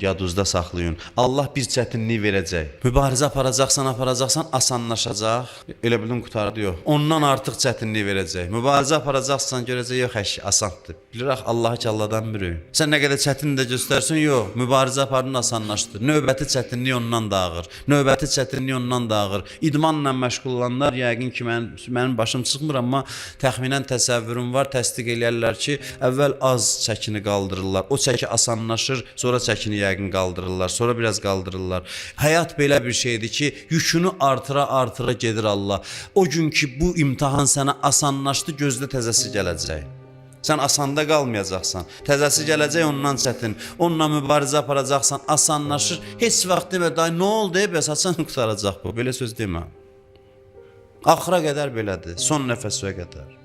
Yadınızda saxlayın. Allah bir çətinlik verəcək. Mübarizə aparacaqsan, aparacaqsan, asanlaşacaq. Elə bildin qurtardı, yox. Ondan artıq çətinlik verəcək. Mübarizə aparacaqsan, görəcək yox, əş, asandır. Bilirək Allahı ki, Allahdan böyük. Sən nə qədər çətin də göstərsin, yox. Mübarizə apardın, asanlaşdı. Növbəti çətinlik ondan da ağır. Növbəti çətinlik ondan da ağır. İdmanla məşğul olanlar yəqin ki, mənim başım çıxmır, amma təxminən təsəvvürüm var, təsdiq eləyərlər ki, əvvəl az çəkini qaldırırlar. O çəki asanlaşır, sonra çəkini yəqin qaldırırlar, sonra biraz qaldırırlar. Həyat belə bir şeydir ki, yükünü artıra artıra gedir Allah. O gün ki bu imtahan sənə asanlaşdı, gözlə təzəsi gələcək. Sən asanda qalmayacaqsan. Təzəsi gələcək ondan çətin. Onunla mübarizə aparacaqsan, asanlaşır. Heç vaxt demə, day nə oldu, bəs haçan qurtaracaq bu? Belə söz demə. Axıra qədər belədir, son nəfəsə qədər.